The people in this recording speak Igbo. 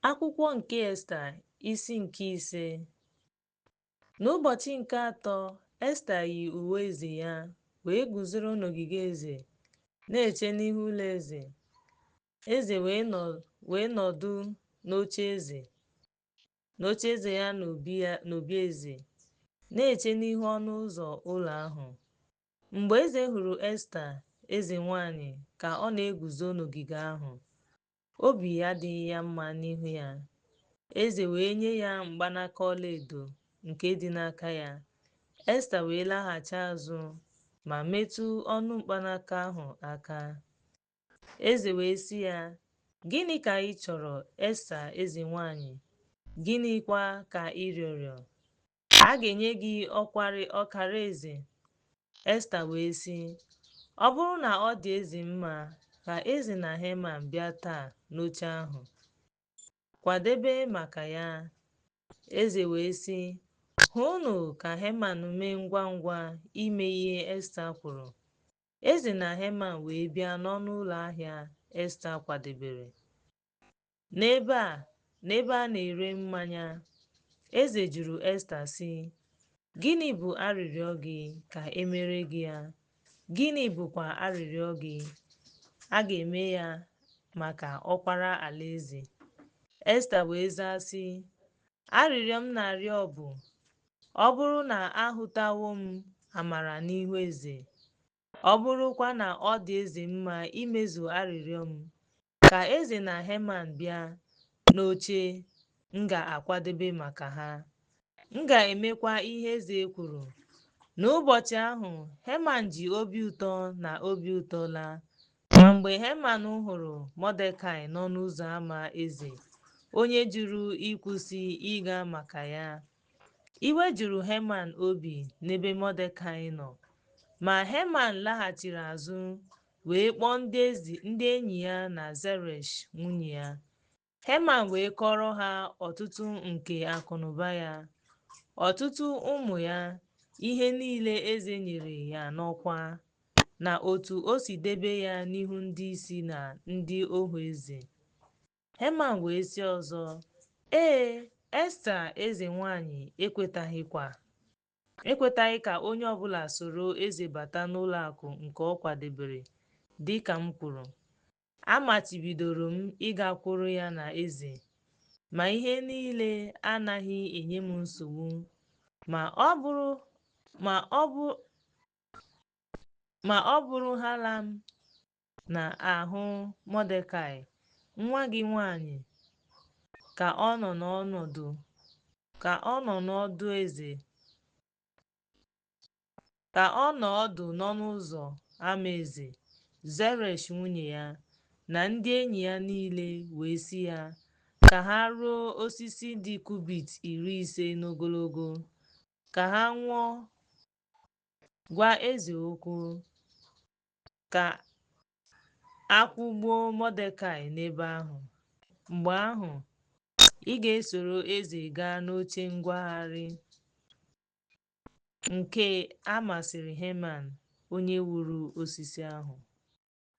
Akwụkwọ nke Esta, isi nke ise. N'ụbọchị nke atọ, Esta yi uwe eze ya, wee guzoro n'ogige eze, na-eche n'ihu ụlọ eze. Eze wee nọdụ n'ocheeze ya n'obi eze, na-eche n'ihu ọnụ ụzọ ụlọ ahụ. Mgbe eze hụrụ Esta, eze nwanyị, ka ọ na-eguzo n'ogige ahụ, obi adịghị ya mma n'ihu ya. Eze wee nye ya mgbanaka ọlaedo nke dị n'aka ya. Esta wee laghachi azụ ma metụ ọnụ mkpanaka ahụ aka. Eze wee sị ya, Gịnị ka ị chọrọ, Esta eze nwanyị? Gịnịkwa ka ị rịọrọ? A ga-enye gị ọkara eze. Esta wee sị, Ọ bụrụ na ọ dị eze mma, ka eze na Heman bịa taa n'oche ahụ. Kwadebe maka ya. Eze wee sị, Hụnụ ka Heman mee ngwa ngwa ime ihe Esta kwuru. Eze na Heman wee bịa n'ọnụ ụlọ ahịa Esta kwadebere. N'ebe a na-ere mmanya, eze jụrụ Esta sị, Gịnị bụ arịrịọ gị ka e mere gị ya? Gịnị bụkwa arịrịọ gị? A ga-eme ya maka ọkwara alaeze. Esta wee zaa sị, Arịrịọ m na-arịọ bụ, ọ bụrụ na ahụtawo m amara n'ihu eze, ọ bụrụkwa na ọ dị eze mma imezu arịrịọ m, ka eze na Heman bịa n'oche m ga-akwadebe maka ha. M ga-emekwa ihe eze kwuru. N'ụbọchị ahụ, Heman ji obi ụtọ na obi ụtọ laa. Ma mgbe Heman hụrụ Mọdekai n'ọnụ ụzọ ámá eze, onye jụrụ ịkwụsị ịga maka ya, iwe juru Heman obi n'ebe Mọdekai nọ. Ma Heman laghachiri azụ wee kpọọ ndị enyi ya na Zeresh nwunye ya. Heman wee kọọrọ ha ọtụtụ nke akụnụba ya, ọtụtụ ụmụ ya, ihe niile eze nyere ya n'ọkwa, na otu o si debe ya n'ihu ndị isi na ndị ohu eze. Heman wee sị ọzọ, Ee, Esta eze nwanyị ekwetaghị ka onye ọbụla soro eze bata n'ụlọ akụ nke ọ kwadebere, dị ka m kwuru. A machibidoro m ịgakwuru ya na eze, ma ihe niile anaghị enye m nsogbu, ma ọ bụrụhaala m na ahụ Mọdekai, nwa gị nwanyị, ka ọ nọ n'ọdụ eze, ka ọ nọ ọdụ n'ọnụ ụzọ ámá eze. Zeresh nwunye ya, na ndị enyi ya niile wee sị ya ka ha rụọ osisi dị kubit 50 n'ogologo, ka ha nwụọ gwa eze okwu, ka a kwụgbuo Mọdekai n'ebe ahụ. Mgbe ahụ, ị ga-esoro eze gaa n'oche ngwagharị. Nke a masịrị Heman, onye wuru osisi ahụ.